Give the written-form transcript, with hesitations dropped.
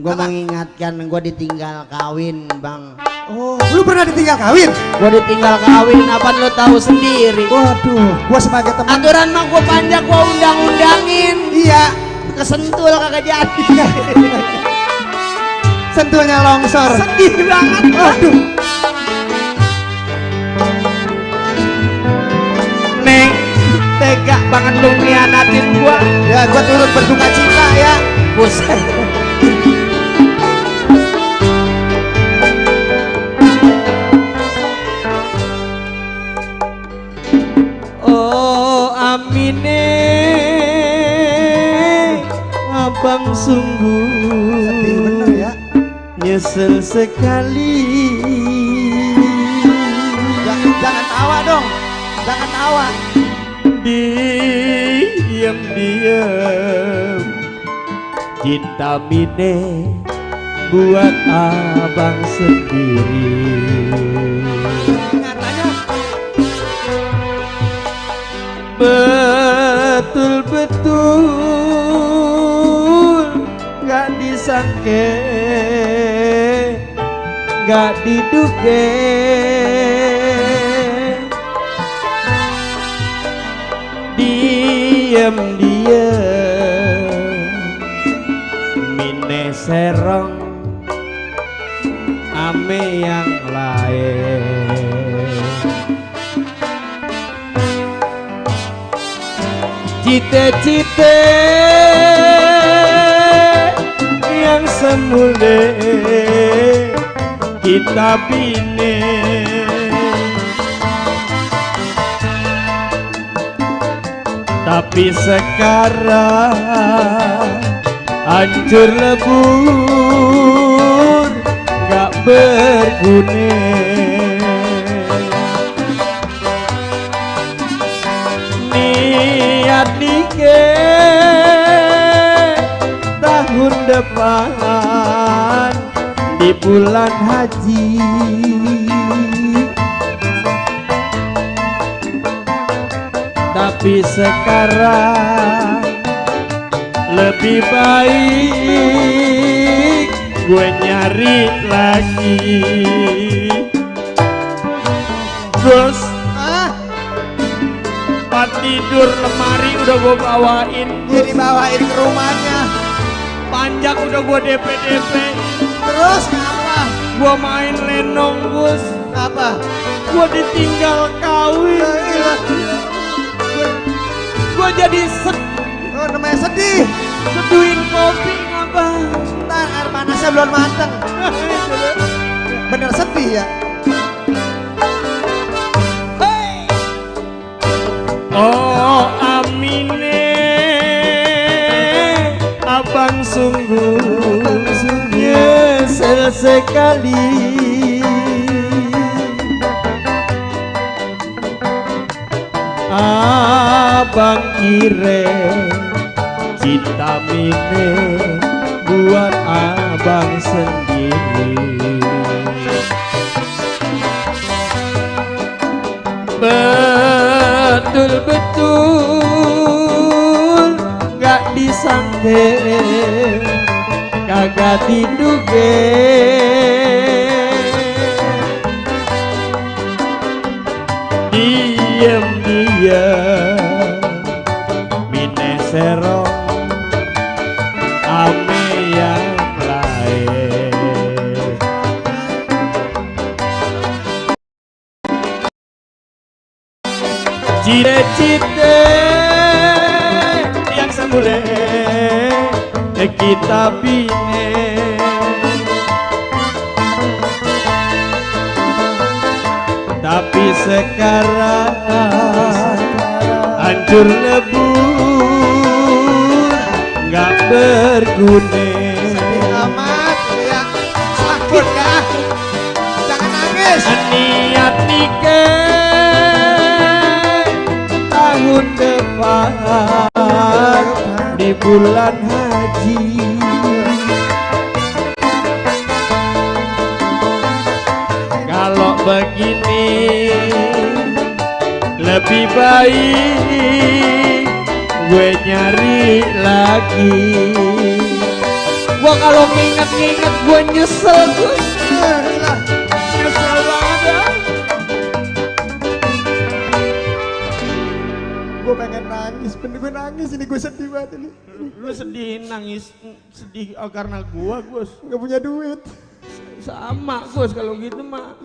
Gue mengingatkan gue ditinggal kawin bang. Oh, lu pernah ditinggal kawin? Gue ditinggal kawin, apa lu tahu sendiri? Waduh, gue sebagai teman. Aturan mah gue panjang, gue undang-undangin. Iya. Kesentul kagak jadi. Sentuhnya longsor. Sedih banget. Waduh. Neng, tega banget lu ngianatin gue. Ya, gue turut berduka cita ya. Buset. Amine abang sungguh sedih bener ya. Nyesel sekali. Jangan tawa dong. Jangan tawa. Diam-diam cinta mine buat abang sendiri. Betul-betul gak disangke, gak diduga, diam-diam mine serong ame yang lain. Cita-cita yang semula kita bina, tapi sekarang hancur lebur gak berguna. Niat nikah tahun depan di bulan haji, tapi sekarang lebih baik gue nyari lagi. Terus tempat tidur lemari udah gue bawain, Jadi bawain ke rumahnya. panjang udah gue DP. Terus apa? Gue main lenong Gus, Apa? gue ditinggal kawin. Gue jadi Oh, namanya sedih. seduhin kopi ngapa? Ntar air panasnya belum mateng. Bener sedih ya. Hey! Oh Amine, abang sungguh nyesel sekali. Abang kira cinta mine buat abang sendiri. Betul-betul gak disangka, kagak diduga, diam-diam mine serong ame yang lain. Cita-cita yang semula kita bina, tapi sekarang hancur lebur gak berguna. Sedih amat ya. Sakit ya. Jangan nangis. Niat nikah tahun depan di bulan haji, kalau begini lebih baik gue nyari lagi. Gua kalau nginget-nginget gua nyesel Gus. Lah, Nyesel banget ya. gue pengen nangis, bener gue nangis ini, gue sedih banget ini. Lu sedih nangis sedih karena gua Gus. Gak punya duit. Sama Gus kalau gitu mah.